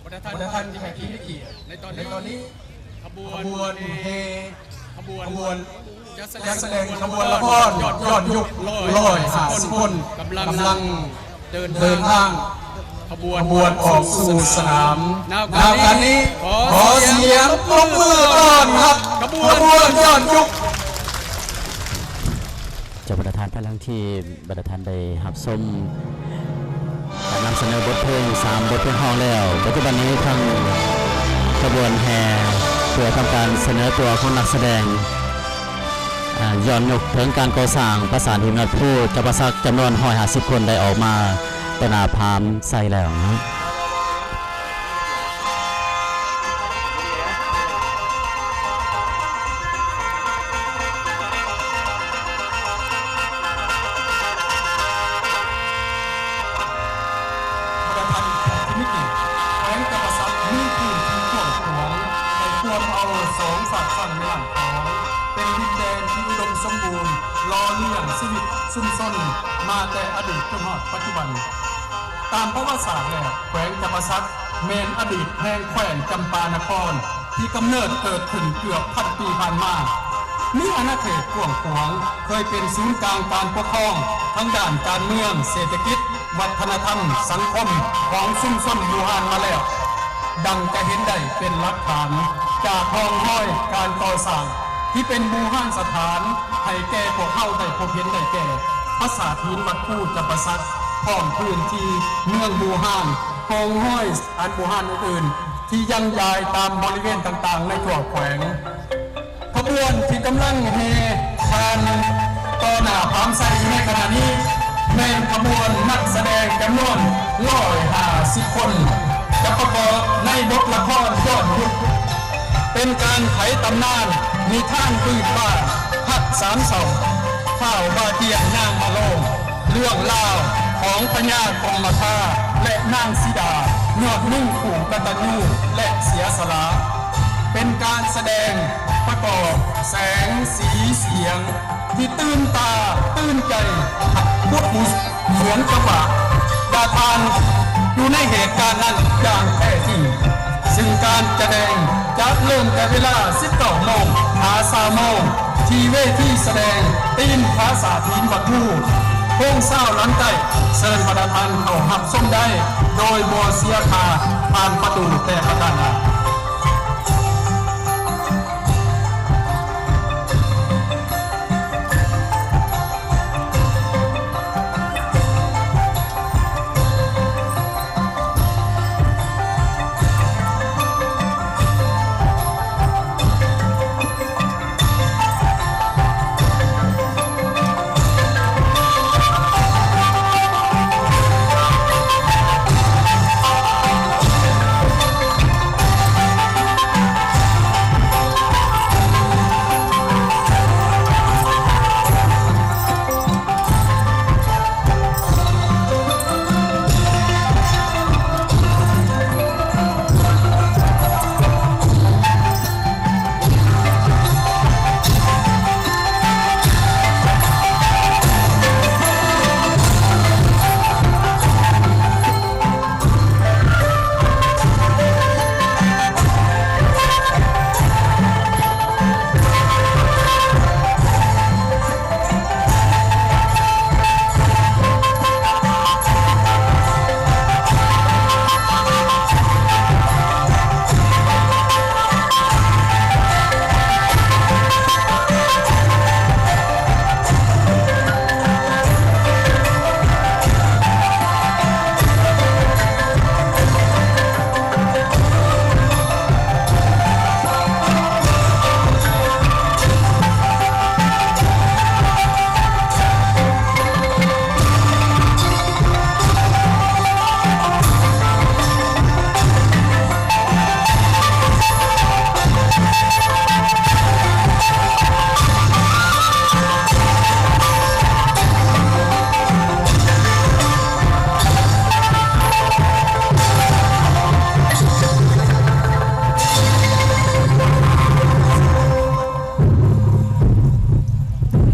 ບັນດາທ່ານແຂກທີ່ມີກຽດ ໃນຕອນນີ້ ໃນຕອນນີ້ ຂະບວນ ຂະບວນແຫ່ ຂະບວນ ຂະບວນ ຈະສະແດງ ຈະສະແດງຂະບວນລະຄອນຍ້ອນຍຸກ ຮ້ອຍຫ້າສິບຄົນ ກຳລັງ ກຳລັງເດີນທາງ ເດີນທາງ ຂະບວນ ຂະບວນອອກສູ່ສະໜາມ. ນາວການນີ້ ນາວການນີ້ ຂໍສຽງຕົບມືຕ້ອນຮັບຂະບວນ ຂະບວນຍ້ອນຍຸກ. ເຈົ້າບັນດາທ່ານ ພາຍຫຼັງທີ່ບັນດາທ່ານໄດ້ຮັບຊົມການນຳສະເໜີບົດເພງ ສາມບົດເພງຮ້ອງແລ້ວ, ປັດຈຸບັນນີ້ທາງຂະບວນແຫ່ເພື່ອທຳການສະເໜີຕົວຂອງນັກສະແດງ ອາ ຍ້ອນຍຸກເຖິງການກໍ່ສ້າງປາສາດຫີນວັດພູຈຳປາສັກ ຈຳນວນຮ້ອຍຫ້າສິບຄົນ ໄດ້ອອກມາຕໍ່ໜ້າພາມໄຊແລ້ວ. ບັນດາທ່ານທີ່ມີກຽດ, ແຂວງຈຳປາສັກມີພື້ນທີ່ກວ້າງຂວາງ ໄດ້ກວມເອົາສອງຟາກຝັ່ງແມ່ນ້ຳຂອງ ເປັນດິນແດນທີ່ອຸດົມສົມບູນ ຫຼໍ່ລ້ຽງຊີວິດຊຸມຊົນມາແຕ່ອະດີດຈົນຮອດປັດຈຸບັນ. ຕາມປະຫວັດສາດແລ້ວ ແຂວງຈຳປາສັກແມ່ນອະດີດແຫ່ງແຂວງຈຳປານະຄອນ ທີ່ກຳເນີດເກີດຂຶ້ນເກືອບພັນປີຜ່ານມາ, ມີອານາເຂດກວ້າງຂວາງ, ເຄີຍເປັນສູນກາງການປົກຄອງທາງດ້ານການເມືອງ, ເສດຖະກິດ, ວັດທະນະທຳ, ສັງຄົມຂອງຊຸມຊົນບູຮານມາແລ້ວ, ດັ່ງຈະເຫັນໄດ້ເປັນຫຼັກຖານຈາກຮ່ອງຮອຍການກໍ່ສ້າງ ທີ່ເປັນບູຮານສະຖານໃຫ້ແກ່ພວກເຮົາໄດ້ພົບເຫັນໄດ້ແກ່ ປາສາດຫີນວັດພູຈຳປາສັກ ພ້ອມພື້ນທີ່ເມືອງບູຮານ, ຮ່ອງຮອຍສະຖານບູຮານອື່ນໆ ທີ່ຍັງຢາຍຕາມບໍລິເວນຕ່າງໆໃນທົ່ວແຂວງ. ຂະບວນທີ່ກຳລັງແຫ່ຜ່ານຕໍ່ໜ້າພາມໄຊຢູ່ໃນຂະນະນີ້ ແມ່ນຂະບວນນັກສະແດງຈຳນວນຮ້ອຍຫ້າສິບຄົນ ຈະປະກອບໃນບົດລະຄອນຍ້ອນຍຸກ ເປັນການໄຂຕຳນານນິທານພື້ນບ້ານ ພັກສາມເຊົາ, ທ້າວບາຕຽງນາງມະໂລງ, ເລື່ອງລາວຂອງພະຍາກົມມະທາ ແລະ ນາງສີດາ ຍອດຍິງຜູ້ກະຕັນຍູ ແລະ ເສຍສະຫຼະ, ເປັນການສະແດງປະກອບແສງສີສຽງ ທີ່ຕື່ນຕາຕື່ນໃຈ ຄົນເໝືອນກັບວ່າ ດາທ່ານຢູ່ໃນເຫດການນັ້ນຢ່າງແທ້ຈິງ, ຊຶ່ງການສະແດງຈະເລີ່ມແຕ່ເວລາສິບເກົ້າໂມງຫາຊາວໂມງ ທີ່ເວທີສະແດງຕີນຜາສາດຫີນວັດພູ. ໂຮງຊາວຫຼັງໃຕ້ ເຊີນບັນດາທ່ານເຂົ້າຮັບຊົມໄດ້ໂດຍບໍ່ເສຍຄ່າຜ່ານປະຕູແຕ່ປະການໃດ.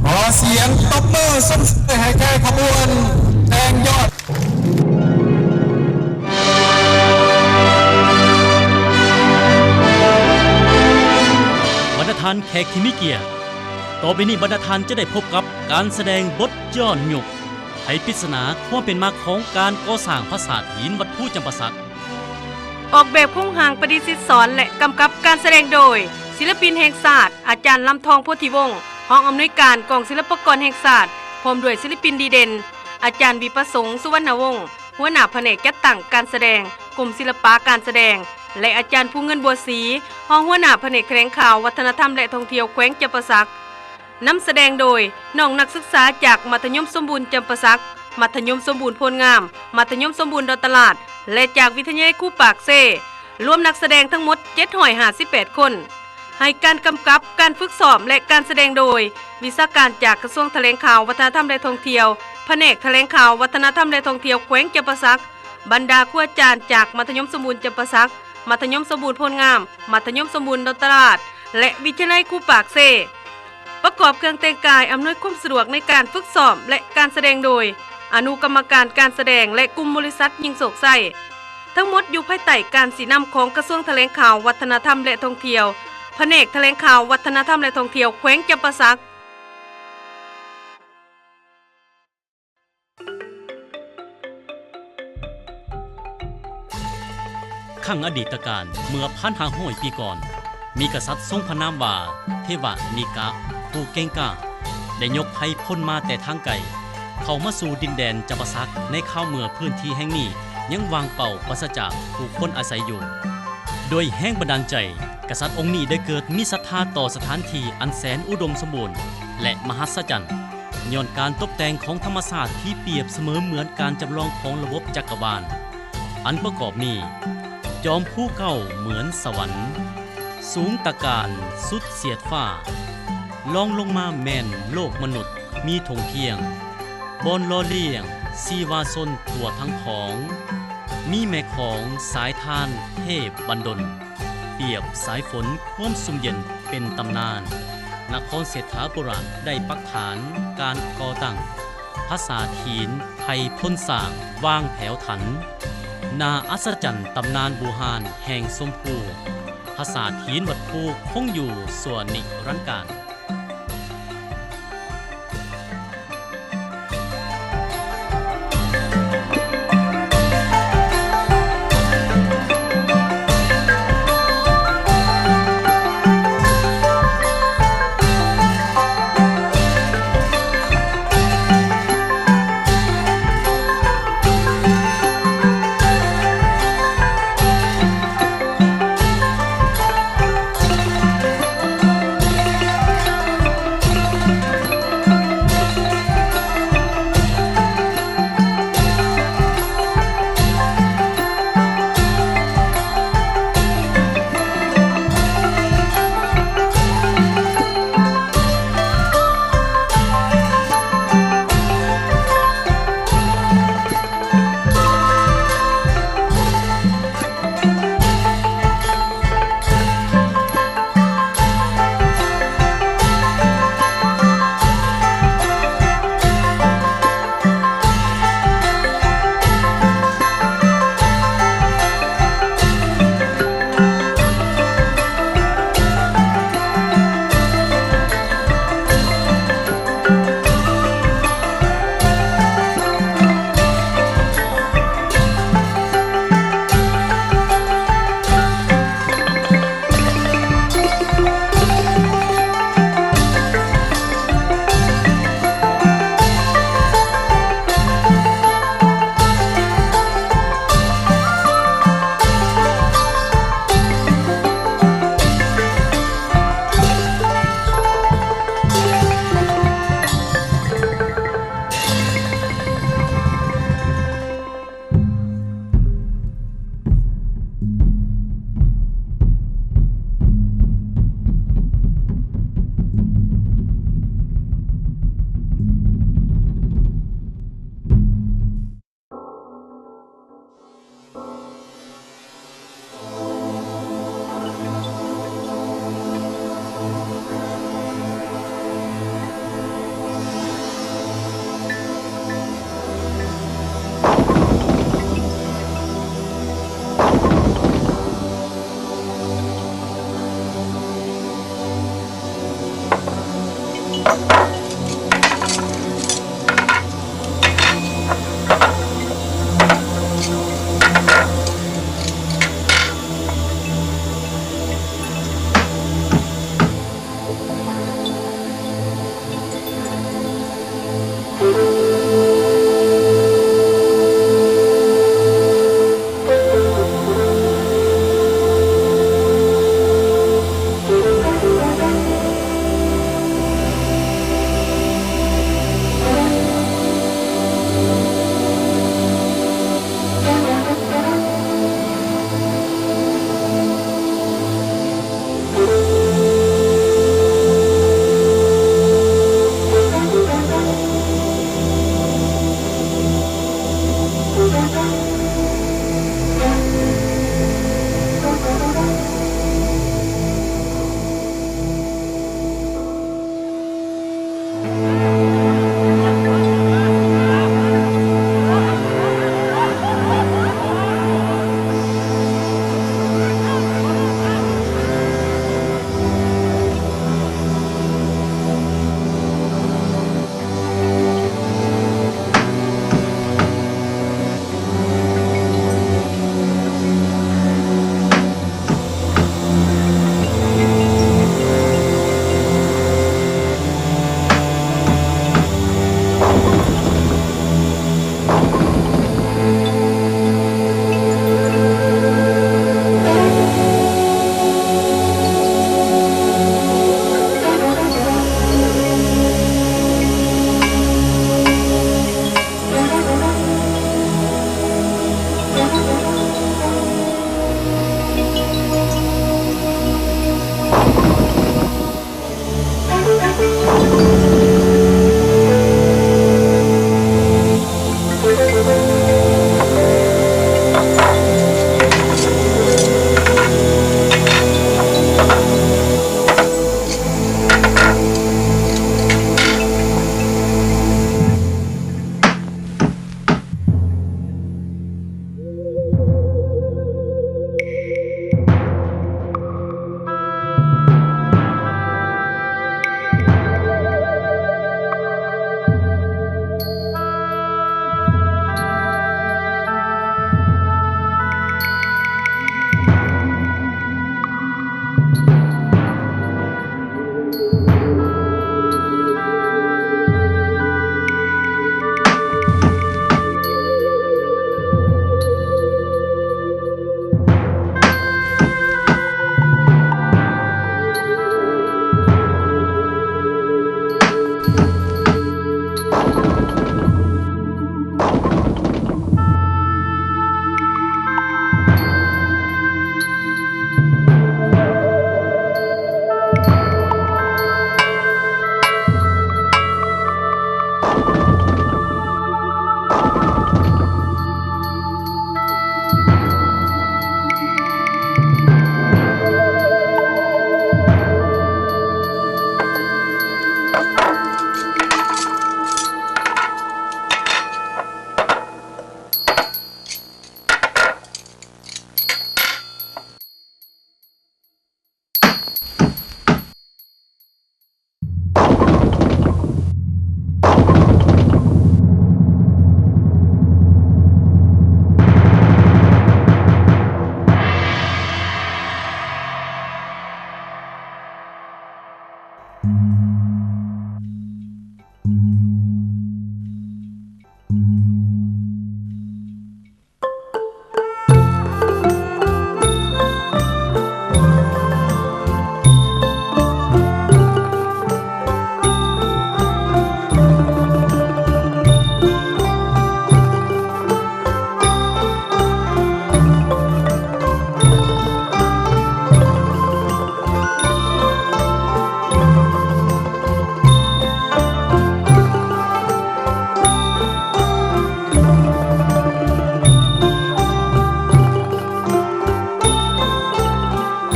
ຂໍສຽງຕົບມືຊົມເຊີຍໃຫ້ແກ່ຂະບວນແດງຍອດ. ທ່ານແຂກທີ່ມີກຽດ, ຕໍ່ໄປນີ້ບັນດາທ່ານຈະໄດ້ພົບກັບການສະແດງບົດຍ້ອນຍຸກ ໄຂປິດສະໜາຄວາມເປັນມາຂອງການກໍ່ສ້າງຜາສາດຫີນວັດພູຈຳປາສັກ. ອອກແບບໂຄງຮ່າງປະດິດສິດສອນ ແລະ ກຳກັບການສະແດງໂດຍ ສິລະປິນແຫ່ງຊາດ ອາຈານ ລຳທອງ ໂພທິວົງ ຮອງອຳນວຍການກອງສິລະປາກອນແຫ່ງຊາດ ພ້ອມດ້ວຍສິລະປິນດີເດັ່ນ ອາຈານ ວິປະສົງ ສຸວັນນະວົງ ຫົວໜ້າພະແນກຈັດຕັ້ງການສະແດງ ກົມສິລະປະການສະແດງ ແລະ ອາຈານ ພູເງິນ ບົວສີ ຮອງຫົວໜ້າພະແນກຖະແຫຼງຂ່າວ ວັດທະນະທຳ ແລະ ທ່ອງທ່ຽວແຂວງຈຳປາສັກ. ນຳສະແດງໂດຍ ນ້ອງນັກສຶກສາຈາກມັດທະຍົມສົມບູນຈຳປາສັກ, ມັດທະຍົມສົມບູນໂພນງາມ, ມັດທະຍົມສົມບູນດອນຕະຫຼາດ ແລະ ຈາກວິທະຍາໄລຄູປາກເຊ, ລວມນັກສະແດງທັງໝົດເຈັດຮ້ອຍຫ້າສິບແປດຄົນ. ໃຫ້ການກຳກັບການຝຶກຊ້ອມ ແລະ ການສະແດງໂດຍ ວິຊາການຈາກກະຊວງຖະແຫຼງຂ່າວ ວັດທະນະທຳ ແລະ ທ່ອງທ່ຽວ, ພະແນກຖະແຫຼງຂ່າວ ວັດທະນະທຳ ແລະ ທ່ອງທ່ຽວແຂວງຈຳປາສັກ, ບັນດາຄູອາຈານຈາກມັດທະຍົມສົມບູນຈຳປາສັກ, ມັດທະຍົມສົມບູນໂພນງາມ, ມັດທະຍົມສົມບູນດອນຕະຫຼາດ ແລະ ວິທະຍາໄລຄູປາກເຊ. ປະກອບເຄື່ອງແຕ່ງກາຍອຳນວຍຄວາມສະດວກໃນການຝຶກຊ້ອມ ແລະ ການສະແດງໂດຍ ອະນຸກຳມະການການສະແດງ ແລະ ກຸ່ມບໍລິສັດຍິ່ງໂຊກໄຊ. ທັງໝົດຢູ່ພາຍໃຕ້ການຊີ້ນຳຂອງກະຊວງຖະແຫຼງຂ່າວ ວັດທະນະທຳ ແລະ ທ່ອງທ່ຽວ, ພະແນກຖະແຫຼງຂ່າວ ວັດທະນະທຳ ແລະ ທ່ອງທ່ຽວແຂວງຈຳປາສັກ. ຄັ້ງອະດີດຕະການເມື່ອພັນຫ້າຮ້ອຍປີກ່ອນ, ມີກະສັດຊົງພະນາມວ່າ ເທວະນິກະ ຜູ້ເກັ່ງກ້າ ໄດ້ຍົກໄພພົນມາແຕ່ທາງໄກ ເຂົ້າມາສູ່ດິນແດນຈຳປາສັກ ໃນຄາວເມື່ອພື້ນທີ່ແຫ່ງນີ້ຍັງວ່າງເປົ່າປາສະຈາກຜູ້ຄົນອາໄສຢູ່. ດ້ວຍແຮງບັນດານໃຈ, ກະສັດອົງນີ້ໄດ້ເກີດມີສັດທາຕໍ່ສະຖານທີ່ອັນແສນອຸດົມສົມບູນ ແລະ ມະຫັດສະຈັນ ຍ້ອນການຕົກແຕ່ງຂອງທຳມະຊາດທີ່ປຽບສະເໝີເໝືອນການຈຳລອງຂອງລະບົບຈັກກະວານ ອັນປະກອບມີ ຈອມພູເກົ້າເໝືອນສະຫວັນ, ສູງຕະການສຸດສຽດຟ້າ, ລອງລົງມາແມ່ນໂລກມະນຸດມີທົ່ງພຽງ, ບ່ອນຫຼໍ່ລ້ຽງຊີວາຊົນທົ່ວທັງຂອງ, ມີແມ່ຂອງສາຍທານເທບບັນດົນ. ປຽບສາຍຝົນຄວາມຊຸ່ມເຢັນເປັນຕຳນານ, ນະຄອນເສດຖາໂບລານໄດ້ປັກຖານການກໍ່ຕັ້ງ, ຜາສາດຫີນໄພພົນສ້າງວາງແຖວຖັນ, ໜ້າອັດສະຈັນຕຳນານບູຮານແຫ່ງຊົມພູ, ຜາສາດຫີນວັດພູຄົງຢູ່ຊົ່ວນິລັນການ.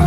ບ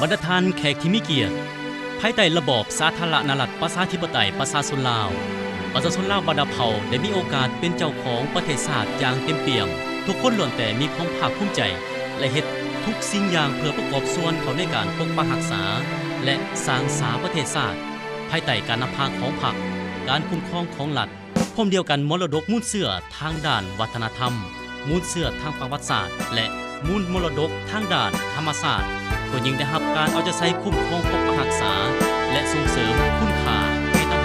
ັນດາທ່ານແຂກທີ່ມີກຽດ, ພາຍໃຕ້ລະບອບສາທາລະນະລັດ ປະຊາທິປະໄຕ ປະຊາຊົນລາວ, ປະຊາຊົນລາວບັນດາເຜົ່າໄດ້ມີໂອກາດເປັນເຈົ້າຂອງປະເທດຊາດຢ່າງເຕັມປ່ຽມ. ທຸກຄົນລ້ວນແຕ່ມີຄວາມພາກພູມໃຈ ແລະ ເຮັດທຸກສິ່ງຢ່າງເພື່ອປະກອບສ່ວນເຂົ້າໃນການປົກປັກຮັກສາ ແລະ ສ້າງສາປະເທດຊາດ ພາຍໃຕ້ການນຳພາຂອງພັກ, ການຄຸ້ມຄອງຂອງລັດ, ພ້ອມດຽວກັນ ມໍລະດົກມູນເຊື້ອທາງດ້ານວັດທະນະທຳ, ມູນເຊື້ອທາງປະຫວັດສາດ ແລະ ມູນມໍລະດົກທາງດ້ານທຳມະຊາດ ກໍຍິ່ງໄດ້ຮັບການເອົາໃຈໃສ່ຄຸ້ມຄອງປົກປັກຮັກສາ ແລະ ສົ່ງເສີມຄຸນຄ່າໃຫ້ນຳ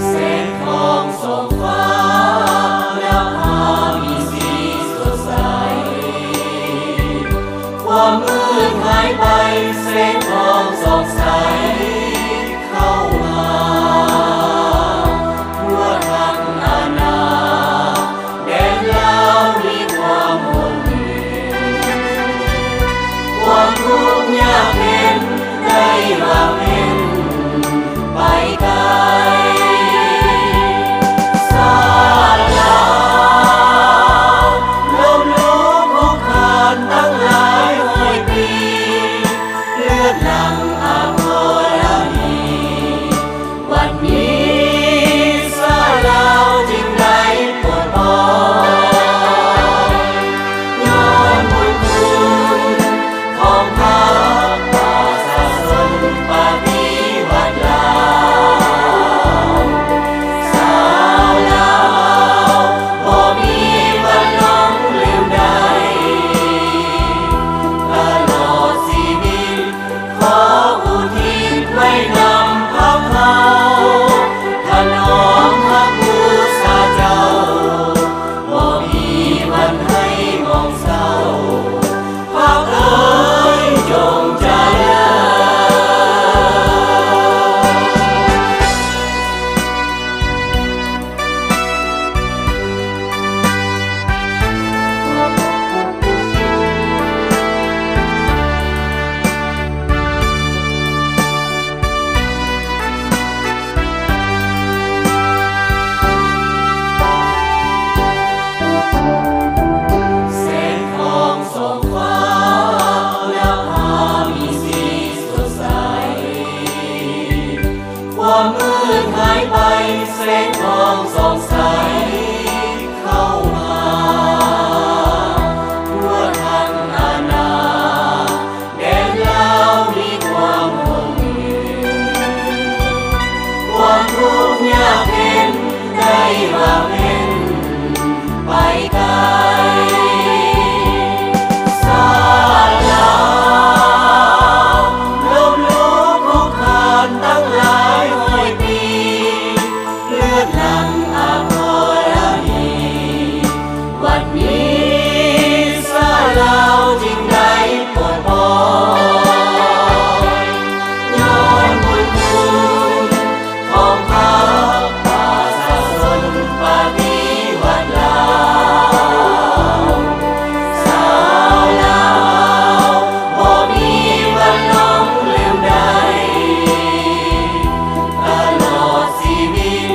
ແສງທອງສ່ອງຟ້າ ນະພາມີສີສົດໃສ ຄວາມມືດຫາຍໄປ ແສງທອງສ່ອງໃສເຂົ້າມາ ທົ່ວທັງອານາ ແດນລາວມີຄວາມຮົ່ມເຢັນ ຄວາມທຸກຍາກເຫັນໄດ້ວ່າເປັນໄປໄກ ຊາດລາວລົ້ມລຸກຄຸກຄານຕັ້ງຫຼາຍຮ້ອຍປີ ເລືອດຫຼັ່ງອາພອລະນີ ວັນນີ້ຊາດລາວຈຶ່ງໄດ້ປົດປ່ອຍ ຍ້ອນບຸນຄຸນຂອງພັກປະຊາຊົນປະຕິ ສອດໃສເຂົ້າມາ ທົ່ວທັງອານາ ແດນລາວມີຄວາມຮົ່ມເຢັນ ຄວາມທຸກຍາກເຫັນໄດ້ວ່າເປັນໄປໄກ ຊາດລາວລົ້ມລຸກຄຸກຄານຕັ້ງຫຼາຍຮ້ອຍປີ ເລືອດຫຼັ່ງອາພອລະນີ ວັນນີ້ຊາດລາວຈຶ່ງໄດ້ປົດປ່ອຍ ຍ້ອນບຸນຄຸນຂອງພັກປະຊາຊົນປະຕິວັດລາວ ຊາວລາວບໍ່ມີວັນຫຼົງລືມໄດ້ ຕະຫຼອດຊີວິດ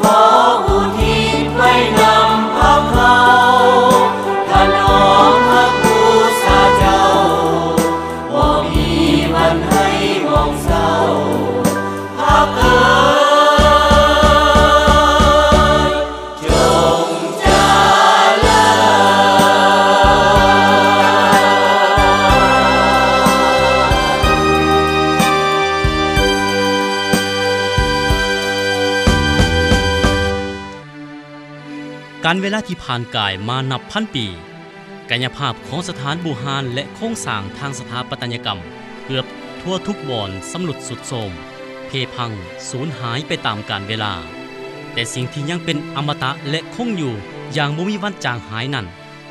ຂໍອຸທິດໄວ້ນຳພວກເຮົາ ຖະໜອມພະບູຊາເຈົ້າ ບໍ່ມີວັນໃຫ້ໝອງເສົ້າ ພັກເອີຍ ຈົ່ງຈະເລີນ. ການເວລາທີ່ຜ່ານກາຍມານັບພັນປີ, ກາຍະພາບຂອງສະຖານບູຮານ ແລະ ໂຄງສ້າງທາງສະຖາປັດຕະຍະກຳເກືອບທົ່ວທຸກບ່ອນຊຳລຸດຊຸດໂຊມ, ເພພັງ, ສູນຫາຍໄປຕາມການເວລາ. ແຕ່ສິ່ງທີ່ຍັງເປັນອະມະຕະ ແລະ ຄົງຢູ່ຢ່າງບໍ່ມີວັນຈາງຫາຍນັ້ນ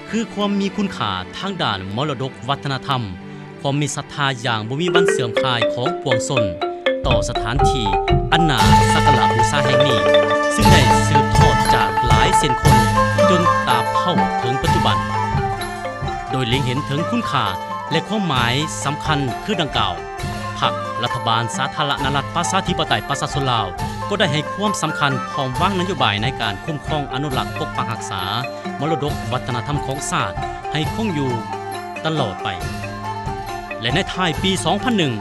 ຄືຄວາມມີຄຸນຄ່າທາງດ້ານມໍລະດົກວັດທະນະທຳ, ຄວາມມີສັດທາຢ່າງບໍ່ມີວັນເສື່ອມຄາຍຂອງປວງຊົນຕໍ່ສະຖານທີ່ອັນໜ້າສັກກາລະບູຊາແຫ່ງນີ້, ຊຶ່ງໄດ້ສືບທອດຈາກຫຼາຍເຊັ່ນຄົນຈົນຕາບເທົ່າເຖິງປັດຈຸບັນ. ໂດຍເລັງເຫັນເຖິງຄຸນຄ່າ ແລະ ຄວາມໝາຍສຳຄັນຄືດັ່ງກ່າວ, ພັກລັດຖະບານສາທາລະນະລັດປະຊາທິປະໄຕປະຊາຊົນລາວ ກໍໄດ້ໃຫ້ຄວາມສຳຄັນພ້ອມວາງນະໂຍບາຍໃນການຄຸ້ມຄອງ, ອະນຸລັກ, ປົກປັກຮັກສາ ມໍລະດົກວັດທະນະທຳຂອງຊາດໃຫ້ຄົງຢູ່ຕະຫຼອດໄປ. ແລະ ໃນທ້າຍປີສອງພັນໜຶ່ງ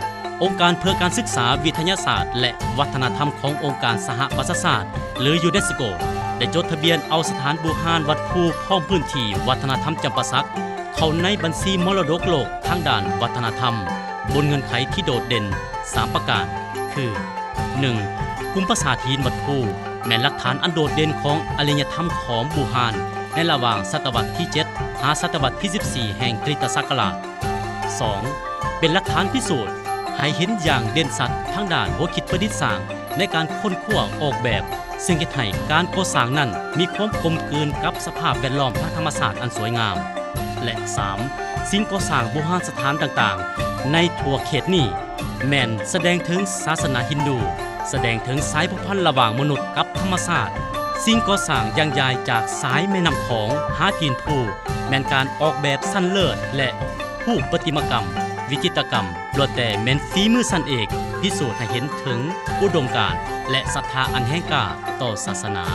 ອົງການເພື່ອການສຶກສາ, ວິທະຍາສາດ ແລະ ວັດທະນະທຳຂອງອົງການສະຫະປະຊາຊາດ ຫຼື ຢູເນສໂກ ໄດ້ຈົດທະບຽນເອົາສະຖານບູຮານວັດພູ ພ້ອມພື້ນທີ່ວັດທະນະທຳຈຳປາສັກ ເຂົ້າໃນບັນຊີມໍລະດົກໂລກທາງດ້ານວັດທະນະທຳ ບົນເງື່ອນໄຂທີ່ໂດດເດັ່ນສາມປະການ ຄື ໜຶ່ງ ກຸ່ມປາສາດຫີນວັດພູ ແມ່ນຫຼັກຖານອັນໂດດເດັ່ນຂອງອາລິຍະທຳຂອງບູຮານ ໃນລະຫວ່າງສະຕະວັດທີເຈັດ ຫາສະຕະວັດທີສິບສີ່ ແຫ່ງຄຣິສຕະສັກກະລາດ. ສອງ ເປັນຫຼັກຖານພິສູດໃຫ້ເຫັນຢ່າງເດັ່ນຊັດທາງດ້ານຫົວຄິດປະດິດສ້າງໃນການຄົ້ນຄວ້າອອກແບບ, ຊຶ່ງເຮັດໃຫ້ການກໍ່ສ້າງນັ້ນມີຄວາມກົມກືນກັບສະພາບແວດລ້ອມທາງທຳມະຊາດອັນສວຍງາມ. ແລະ ສາມ ສິ່ງກໍ່ສ້າງບູຮານສະຖານຕ່າງໆໃນທົ່ວເຂດນີ້ ແມ່ນສະແດງເຖິງສາສະໜາຮິນດູ, ສະແດງເຖິງສາຍພົວພັນລະຫວ່າງມະນຸດກັບທຳມະຊາດ. ສິ່ງກໍ່ສ້າງຢ່າງຢາຍຈາກສາຍແມ່ນ້ຳຂອງຫາຕີນພູ ແມ່ນການອອກແບບຊັ້ນເລີດ ແລະ ຮູບປະຕິມາກຳ, ວິຈິດຕະກຳ ລ້ວນແຕ່ແມ່ນຝີມືຊັ້ນເອກ, ພິສູດໃຫ້ເຫັນເຖິງອຸດົມການ ແລະ ສັດທາອັນແຮງກ້າຕໍ່ສາສະໜາ.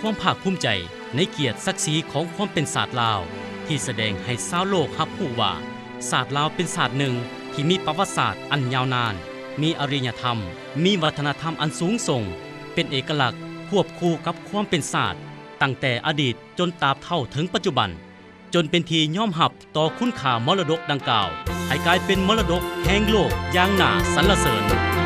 ຄວາມພາກພູມໃຈໃນກຽດສັກສີຂອງຄວາມເປັນຊາດລາວ ທີ່ສະແດງໃຫ້ຊາວໂລກຮັບຮູ້ວ່າ ຊາດລາວເປັນຊາດໜຶ່ງທີ່ມີປະຫວັດສາດອັນຍາວນານ, ມີອາລິຍະທຳ, ມີວັດທະນະທຳອັນສູງສົ່ງ, ເປັນເອກະລັກຄວບຄູ່ກັບຄວາມເປັນຊາດ ຕັ້ງແຕ່ອະດີດຈົນຕາບເທົ່າເຖິງປັດຈຸບັນ, ຈົນເປັນທີ່ຍອມຮັບຕໍ່ຄຸນຄ່າມໍລະດົກດັ່ງກ່າວ ໃຫ້ກາຍເປັນມໍລະດົກແຫ່ງໂລກຢ່າງໜ້າສັນລະເສີນ.